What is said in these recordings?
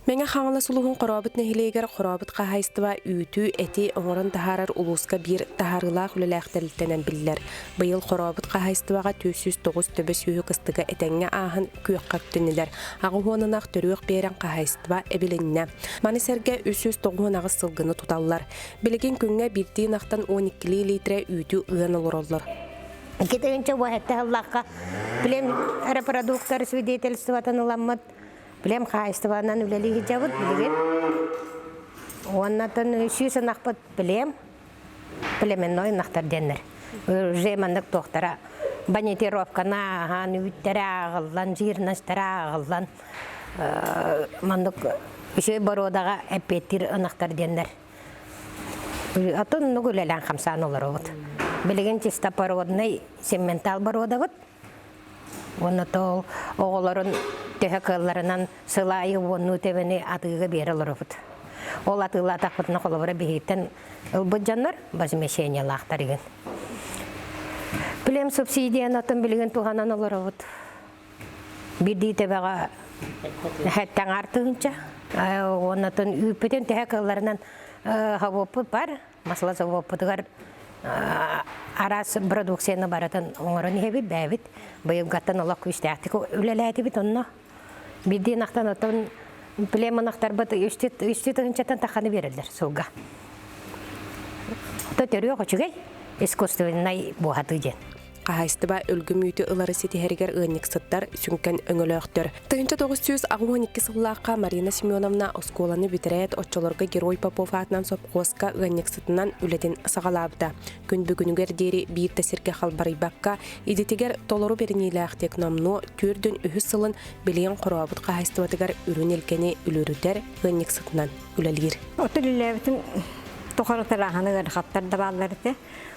Мэҥэ Хаҥалас улууһун Хорообут нэһилиэгэр Хорообут хаһаайыстыба үүтү, эти оҥорон таһаарар улууска биир таһаарыылаах үлэлээх тэрилтэнэн биллэр. Быйыл Хорообут хаһаайыстыбаҕа 409 төбө сүөһү кыстыга этэҥҥэ ааһан күөххэ үктэннилэр. Аҕыс ынах төрүөх биэрэн хаһаайыстыба эбилиннэ. Маны сэргэ 398 сылгыны туталлар. Билигин күҥҥэ биирдии ынахтан 12 литрэ үүтү ыан олороллор. 2000 сыллаахха плем репродуктор свидетельствотын ыламмыт Билэм хаһаайыстыбанан үлэлии сылдьабыт билигин. Уоннатын сүүс ынахпыт билэм, племенной ынахтар диэннэр. Уже маннык туохтара бонитировканы ааһан, үүттэрэ ааҕыллан, жирностара ааҕыллан маннык үчүгэй боруодаҕа эппиэттиир ынахтар диэннэр. Атын оннук үлэлээн хамсаан олоробут. Билигин чистопородный семментал боруодабыт. Уонна то оҕолорун төһө кыалларынан сыл аайы уоннуу төбөнү атыыга биэрэ олоробут. Ол атыылаатахпытына холобура биһигиттэн ылбыт дьоннор возмещениелаахтар игин. Плем субсидияны атын билигин туһанан олоробут. Биирдии төбөҕө хэттэн артыынча. Уоннатын үүппүтүн төһө кыалларынан хобуоппут бар. Маслозаводпутугар араас продукцияны барытын оҥорон иһэбит, бэйэбит быйылгаттан олох күүстээхтик үлэлээтибит онно. Биирдии ынахтан оттон племонахтарбыт үстүү тыһыынчаттан тахханы биэрэллэр сылга. То төрүөх үчүгэй искусственнай буоһатыы диэн. Хаһаайыстыба өлгөм үүтү ылары ситиһэригэр ыанньыксыттар сүҥкэн өҥөлөөхтөр. 1982 сыллаахха Марина Семеновна оскуоланы бүтэрээт, оччолорго Герой Попов аатынан сопхуоска ыанньыксытынан үлэтин саҕалаабыта. Күн бүгүнүгэр диэри биир да сиргэ халбарыйбакка, идэтигэр толору бэриниилээхтик номнуо түөрдүн үһүс сылын билигин Хорообут хаһаайыстыбатыгар үрүн илгэни үлүрүтэр ыанньыксытынан үлэлиир. Оту үлэлээбитим тухары тырааһаны ыарахаттар да бааллар этэ.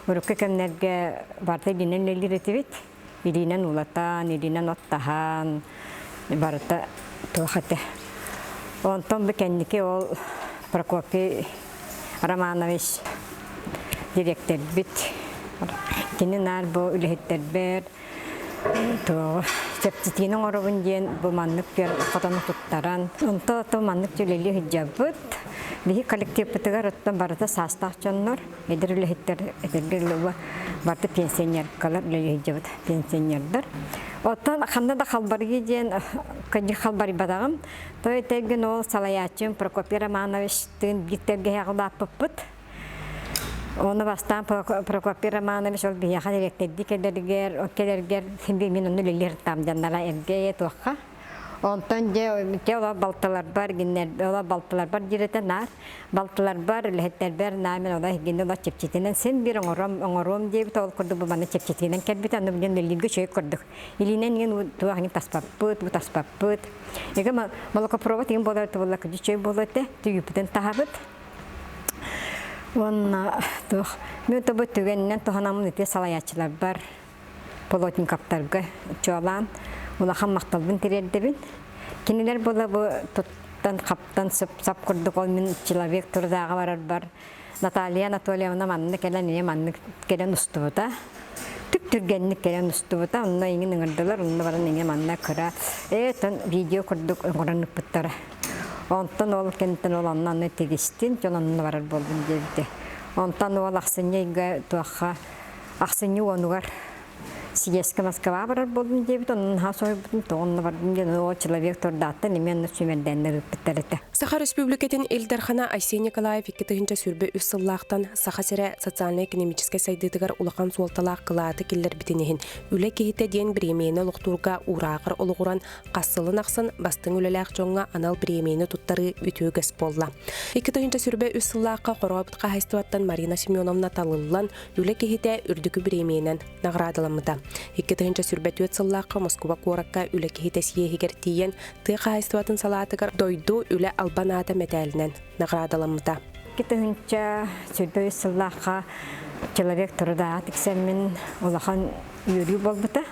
Урукку кэмнэргэ барыта илиинэн үлэлиир этибит. Илиинэн уулатан, илиинэн оттаһан, барыта туох этэ. Онтон бу кэнники ол Прокопий Романович дириэктэрбит кини наар бу үлэһиттэрбэр туоҕу чэпчэтиини оҥоробун диэн бу маннык хотону туттаран онто ото маннык үлэлии сылдьабыт. Биһи коллективпытыгар оттон барыта саастаах дьоннор Эдэр үлэһиттэр эдэргэ дылы барыта пенсионеркалар үлэлии сылдьабыт пенсионердар. Оттон ханна да халбарыйыы диэн кырдьык халбарыйбатаҕым. То этэргин ол салайааччым Прокопий Романовичтыын биир тэлгэһэҕэ улааппыппыт. Ону бастаан Прокопий Романович ол биһиэхэ дириэктэрдии кэлэригэр, кэлэргэр син биир мин онно үлэлиир там дьаннара эргэ туохха Онтон дьэ дьэ олор балтыларбар гиннэр олор балтыларбар диирэтэ наар балтыларбар үлэһиттэрбэр наар мин олор гиннэ олор чэпчэтинэн син биир оҥором оҥоруом диэбит ол курдук бу манна чэпчэтинэн кэлбит аны билигин үлэлииргэ үчүгэй курдук илиинэн иҥин туох иҥин таспаппыт бу таспаппыт эгэ молокопровод иҥин буолар буолла үчүгэй буолуо этэ түгүүппүтүн таһабыт уонна туох мен тобу түгэнинэн туһанаммын ити салайааччыларбар Полотниковтарга чуолаан улахан махталбын тириэрдэбин. Кинилэр була бу туттан-хаптан сып-сап курдук ол мин человек трудааҕа барарбар Наталья Анатольевна манна кэлэн ийэ маннык кэлэн устубута. Түп-түргэнник кэлэн устубута. Онно иҥин ыҥырдылар, онно баран иҥэ манна кыра ээ тон видео курдук оҥорон ыппыттара. Онтон ол кэнниттэн ол онно аны тигистин, дьон онно барар буоллун диэбитэ. Онтон ол ахсынньы ыйга туохха Ахсынньы уонугар съезкэ Москва барар буоллум диэбит, онон наһаа соһуйбутум, тоҕо онно бардым диэн, ол человек турдааттан эмиэ онно сүүмэрдээннэр ыыппыттар этэ. Саха Республикатын Ил Дархана Айсен Николаев 2023 сыллаахтан Саха сирэ социальнай-экономическай сайдыытыгар улахан суолталаах кылааты киллэрбитин иһин Үлэ киһитэ диэн бириэмийэни олохтуурга уурааҕар олоҕуран хас сылын ахсын бастыҥ үлэлээх дьоҥҥо анал бириэмийэни туттарыы үтүө үгэс буолла. 2023 сыллаахха Хорообут хаһаайыстыбаттан Марина Семеновна талыллан Үлэ киһитэ үрдүкү бириэмийэнэн наҕараадаламмыта. 2024 сыллаахха Москуба куоракка үлэ киһитэ съеһигэр тиийэн, тыа хаһаайыстыбатын салаатыгар дойду үлэ албан аата мэтээлинэн наҕараадаламмыта. 2023 сыллаахха человек труда тиксэммин улахан үөрүү буолбута.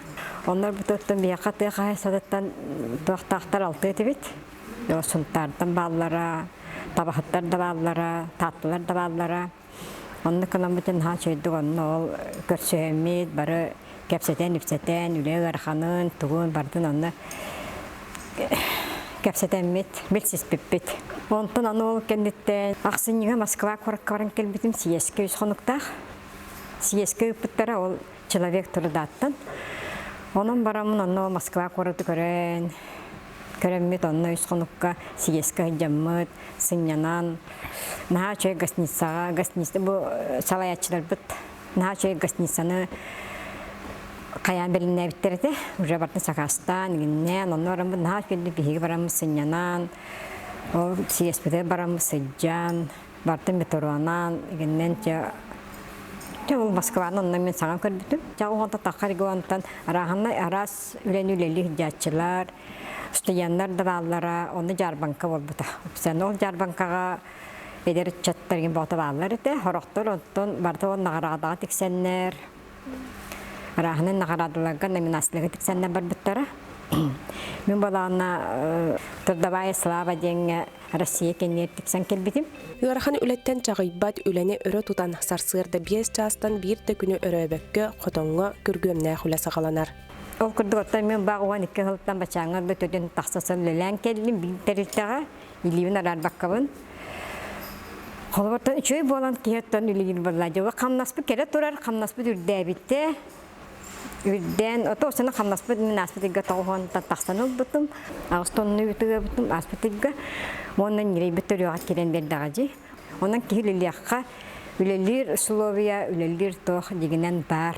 Оннор бутуттан биһиэхэ тыа хаһаайыстыбатыттан туохтаахтар алтыа этибит. Сунтаартан бааллара, табаһыттар да бааллара, таатталар да бааллара. Оннук гынаммытын наһаа үчүгэйдик онно ол көрсүһэммит, бары кэпсэтэн-ипсэтэн, үлэ ыараханын, тугун барытын онно Кэпсэтэммит, билсиспиппит. Онтон аны ол кэнниттэн ахсынньыга Москва куоракка баран кэлбитим съезкэ үс хонуктаах. Съезкэ ыыппыттара ол человек трудаттан. Онон бараммын онно Москва куораты көрөн, көрөммүт онно үс хонукка съезкэ сылдьаммыт, сынньанан, наһаа үчүгэй гостиницаҕа, гостиница бу салайааччыларбыт наһаа үчүгэй гостиницаны хайаан бэлэмнээбиттэр этэ. Уже бартын сакаастаан, игиннээн, онно бараммыт наһаа үчүгэйдик биһиги бараммыт сынньанан, ол съезпитигэр бараммыт сылдьан, бартын метронан, игиннэн чэ Чэ ол Москваны онно мин саҥа көрбүтүм. Чэ оҕонто тахха регионтан арааһынай араас үлэни үлэлии сылдьааччылар, студеннар да бааллара, онно дьаарбаҥка буолбута. Ол дьаарбаҥкаҕа эдэр ыччаттар бото бааллар этэ, сорохтор оттон барыта ол наҕараадаҕа тиксэннэр, арааһынай наҕараадаларга номинацияларга тиксэннэр барбыттара. Мин балаана Трудовая слава диэҥҥэ Россия кэннигэр тиксэн кэлбитим. Ыарахан үлэттэн чаҕыйбат үлэни өрө тутан, сарсыарда биэс чаастан биир да күнү өрөөбөккө, хотоҥҥо күргүөмнээх үлэ саҕаланар. Ол курдук оттон мин баҕ 12 сылтан бачааҥҥа да төдөн тахса сыл үлэлээн кэллим биир тэрилтэҕэ илиибин араарбаккабын. Холобуртан үчүгэй буолан киһи оттон үлэлиир буолла. Дьэ хамнаспыт кэлэ турар, хамнаспыт үрдээбитэ. Үрдээн, ото осына хамнаспыт мин ааспыт ыйга тоҕуһуонтан тахсан ылбытым. Аҕыс тонну үтүгөбүтүм ааспыт ыйга. Уонна ньирэйбит төрүөҕэ киирэн биэрдэҕэ дии. Онон киһи үлэлиэххэ, үлэлиир условия, үлэлиир туох дьигинэн баар.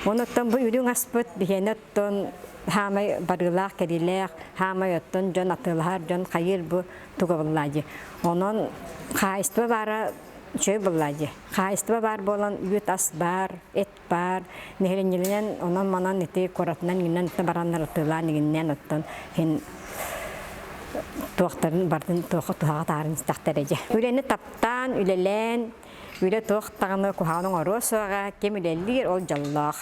Онуттан бу үрүҥ аспыт биһиэнэ оттон хаамай барыылаах кэлиилээх, хаамай оттон дьон атыылаһар дьон хайыыр бу туга буллаа дии. Онон хаһаайыстыба баара үчүгэй буллаа дии. Хаһаайыстыба баар буолан үүт ас баар, эт баар. Нэһилиэнньэлэнэн онон-манан ити куоратынан иҥинэн бараннар атыылаан иҥиннээн оттон иһин туохтарын бардын туохха туһаҕа таарын истэхтэрэ дьэ. Үлэни таптаан, үлэлээн Үлэ туох даҕаны куһаҕан оҥоруо суоҕа, ким үлэлиир, ол дьоллоох.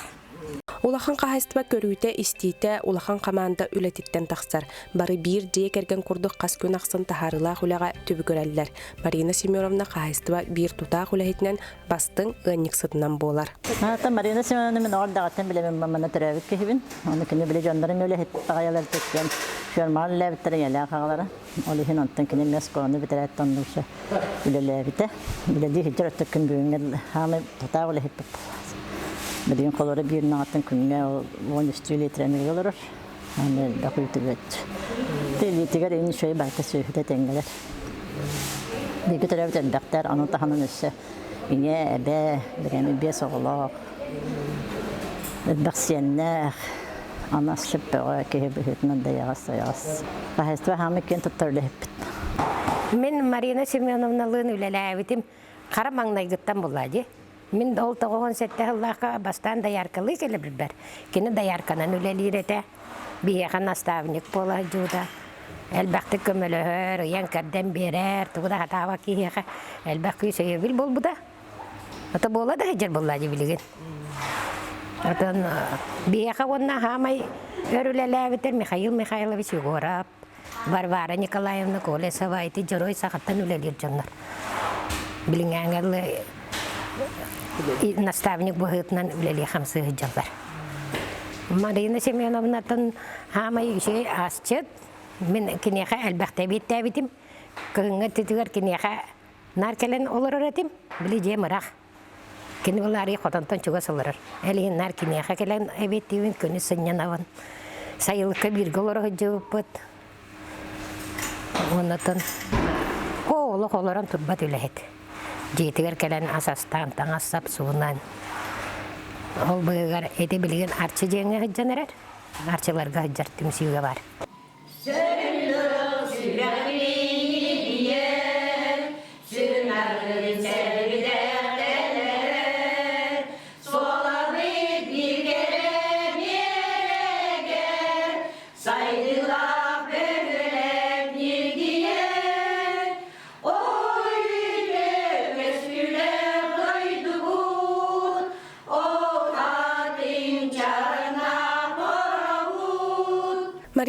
Улахан хаһаайыстыба көрүүтэ-истиитэ улахан хамаанда үлэтиттэн тахсар. Бары биир дьиэ кэргэн курдук хас күн ахсын таһаарыылаах үлэҕэ түбүгүрэллэр. Марина Семеновна хаһаайыстыба биир тутаах үлэһитинэн бастыҥ ыанньыксытынан буолар. Аата Марина Семеновна мин оҕо эрдэҕиттэн билэбин манна төрөөбүт киһибин. Аны кини били дьоннорум үлэһит баҕайылар тиккэн фермаҕа үлэлээбиттэрэ ийэлээх аҕалара. Ол иһин онтон кини эмиэ оскуоланы бүтэрээт оннуша үлэлээбитэ. Үлэлии сылдьар өттө күн бүгүҥҥэ хаамай тутаах үлэһиппит буолаас. Билигин холоро биир наҕаттан күҥҥэ уон үстүү литраны олорор. Аны элбэх үүтүгэр. Илиитигэр ин үчүгэй барыта сүөһүтэ тэҥҥэлэр. Бииргэ төрөөбүт элбэхтэр, ону таһынан өссө ийэ, эбэ, бирэми биэс оҕолоох, элбэх сиэннээх, Анас сөптөөҕө киһи быһыытынан дайаҕас-сайаҕас. Хаһаайыстыба хаамый киэн туттар үлэһиппит. Мин Марина Семеновналыын үлэлээбитим хара маҥнайгыттан буолла дии. Мин ол 97 сыллаахха бастаан дояркалыы кэлэбирбэр. Кини доярканан үлэлиир этэ. Биһиэхэ наставник буола сылдьыбыта. Элбэхтик көмөлөһөр, ыйан-кэрдэн биэрэр, тугу да сатаабат киһиэхэ элбэх күүс өйөбүл буолбута. Ото буола да сылдьар буолла дии билигин. Отон биһиэхэ уонна хаамай өр үлэлээбитэр Михаил Михайлович Егоров, Варвара Николаевна Колесова ити дьоруой сахаттан үлэлиир дьоннор. Билиҥҥээҥҥэ наставник быһыытынан үлэлии хамсыы сылдьаллар. Марина Семеновнатын хаамай үчүгэй асчыт. Мин киниэхэ элбэхтэ эбиэттээбитим. Кыһыҥҥы өттүтүгэр киниэхэ Наар кэлэн олорор этим, били дьиэм ыраах. Кини былаарый хотонтон чугас олорор. Эл иһин наар киниэхэ кэлэн эбиэттиибин, күнүс сынньанабын. Сайылыкка бииргэ олоро сылдьыбыппыт. Оннотон олох олорон турбат үлэһит. Дьиэтигэр кэлэн ас астаан, таҥас-сап суунан. Ол быыһыгар ити билигин Арчы диэҥҥэ сылдьан эрэр. Арчыларга сылдьар түмсүүгэ бар.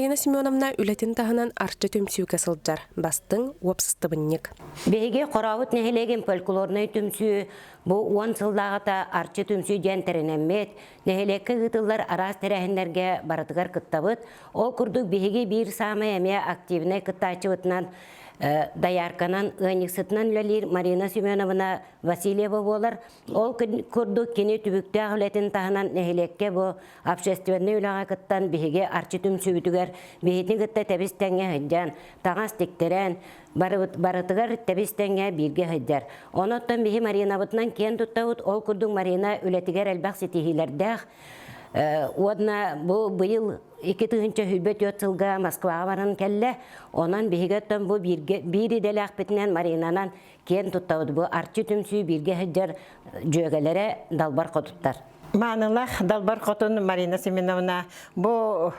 Марина Семеновна үлэтин таһынан Арчы түмсүүгэ сылдьар, бастыҥ уопсастыбынньык. Биһиги Хорообут нэһилиэгин фольклорнай түмсүү бу 10 сыллааҕыта Арчы түмсүү диэн тэринэммит, нэһилиэккэ ыытыллар араас тэрээһиннэргэ барытыгар кыттабыт. Ол курдук биһиги биир саамай эмиэ активнай кыттааччыбытынан доярканан, ыанньыксытынан үлэлиир Марина Семеновна Васильева буолар. Ол курдук кини түбүктээх үлэтин таһынан нэһилиэккэ бу общественнай үлэҕэ кыттан биһиги Арчы түмсүүбүтүгэр биһитин кытта тэбис тэҥҥэ сылдьан, таҥас тиктэрэн, барытыгар тэбис тэҥҥэ бииргэ сылдьар. Онон биһи Маринабытынан киэн туттабыт. Ол курдук Марина үлэтигэр элбэх ситиһиилэрдээх. Уонна бу быйыл 2024 сылга Москваҕа баран кэллэ. Онон биһиги оттон бу бииргэ биир идэлээхпитинэн Маринанан киэн туттабыт. Бу Арчы түмсүү бииргэ сылдьар дьүөгэлэрэ далбар хотуттар. Маанылаах далбар хотун Марина Семеновна бу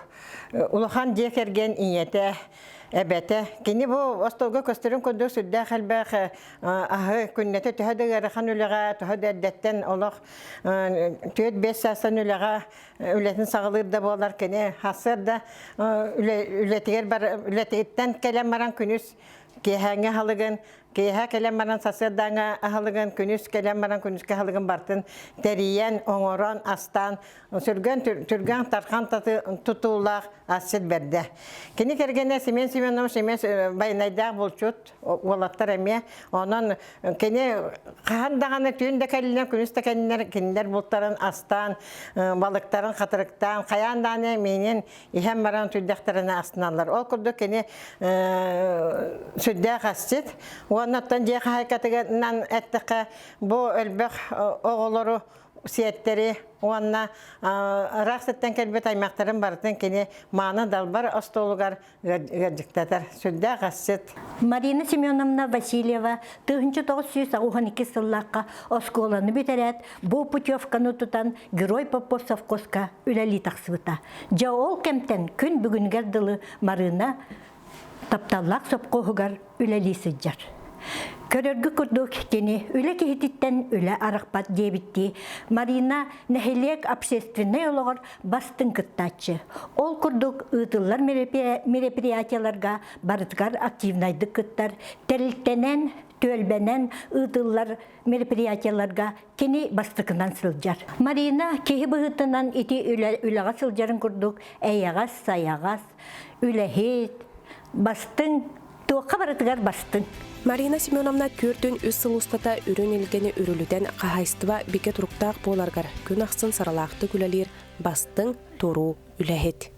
улахан дьиэ кэргэн ийэтэ, эбэтэ. Кини бу остуолга көстөрүн курдук сүрдээх элбэх аһы күннэтэ төһө да ыарахан үлэҕэ, төһө да эрдэттэн олох 4-5 саастан үлэҕэ үлэтин саҕалыыр да буолар кини сарсыарда үлэтигэр бар үлэтиттэн кэлэн баран күнүс киэһээҥҥи аһылыгын киэһэ кэлэн баран сарсыардааҥҥы аһылыгын күнүс кэлэн баран күнүскэ аһылыгын бартын тэрийэн оҥорон астаан сүргэн түргэн тархан тутуулаах асчыт бэрдэ. Кини кэргэнэ Семен Семенович эмиэ байанайдаах булчут уолаттар эмиэ. Онон кини хаһан даҕаны түүн да кэллинэр, күнүс да кэллинэр кинилэр бултарын астаан, балыктарын хатырыктаан, хайаан даҕаны миинин иһэн баран түрдэхтэринэ астыналлар. Ол курдук кини сүрдээх асчыт. Уонна оттон дьиэ хаһаайкатыгынан эттэххэ, бу элбэх оҕолору сиэттэри уонна ыраах сиртэн кэлбит аймахтарын барытын кини мааны далбар остуолугар ыалдьыктатар. Сүрдээх асчыт. Марина Семеновна Васильева 1992 сыллаахха оскуоланы бүтэрээт, бу путевканы тутан Герой Попов совхозка үлэлии тахсыбыта. Дьэ ол кэмтэн күн бүгүнүгэр дылы Марина тапталлаах сопхуоһугар үлэлии сылдьар. Көрөргө курдук кини үлэ киһититтэн үлэ арахпат диэбиттии Марина нэһилиэк общественнай олоҕор бастыҥ кыттааччы. Ол курдук ыытыллар мероприятиеларга барытыгар активнайдык кыттар, тэрилтэнэн, түөлбэнэн ыытыллар мероприятиеларга кини бастакынан сылдьар. Марина киһи быһыытынан ити үлэҕэ сылдьарын курдук эйэҕэс-сайаҕас, үлэһит, бастыҥ, туохха барытыгар бастыҥ. Марина Семеновна түөртүн үс сыл устата үрүҥ илгэни үрүлүтэн хаһаайыстыба бигэ туруктаах буоларыгар күн ахсын саралаахтык үлэлиир бастыҥ туруу үлэһит.